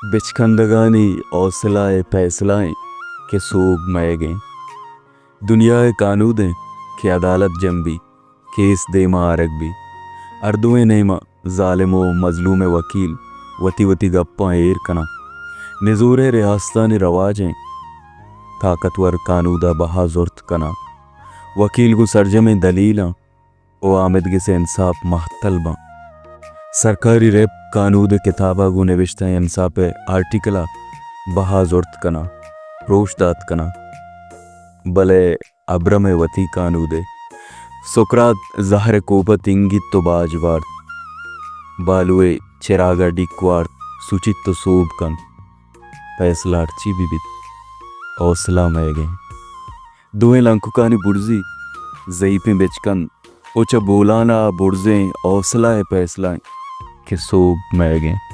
بچکندگانی حوصلہ ءِ پیسلہ ایں کہ سوب مئیگ ایں۔ دنیا ءِ کانود ایں کہ عدالت جم بی، کیس دیما آرگ بی۔ ہر دوئیں نیما ظالم و مظلوم ءِ وکیل وتی وتی گپاں ایر کناں۔ نزور ءِ ریاستانی رواج ایں، طاقتور کانود ءَ بہا زرت کناں۔ وکیل گوں سرجمیں دلیلاں و آمدگس ءِ انصاف مہتل باں۔ سرکاری ریپ کانود ءِ کتاب ءَ گوں نبشتہ انصاف ءِ آرٹیکل ءَ بہا زرت کناں، پروش دات کناں۔ بلے ابرم ءِ وتی کانودے۔ سقراط زہر ءِ کوپ ءَ تنگیت و باج وارت۔ بالو ءِ چراگ ءَ ڈیک وارت، سوچیت و سوب کنت۔ پیسلہ ہرچی بہ بیت، حوصلہ مئیگ ایں۔ دوئیں لنککانی برزی، ضعیفیں بچکند و چہ بولان ءَ برزیں حوصلہ ءِ پیسلہ ایں کہ سوب مئیگ ایں۔